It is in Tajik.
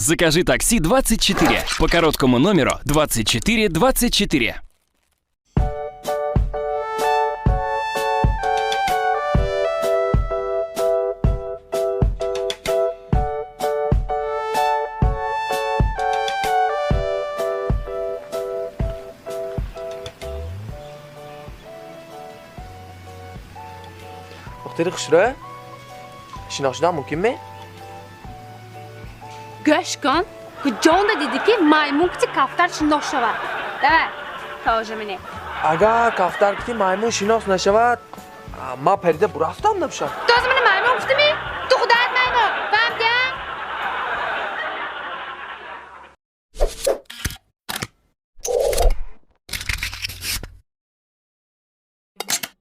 Закажи такси 24 по короткому номеру 24 24. Духтари хушрӯ, шинос шудан мумкинме? Гӯш кун, куҷонда дидӣ, ки маймун кити кафтар шинос шавад? Давай, тоже мне. Агар кафтар кити маймун шинос нашавад, ман парида бурафтам набошам. Тоже мне маймун гуфтими?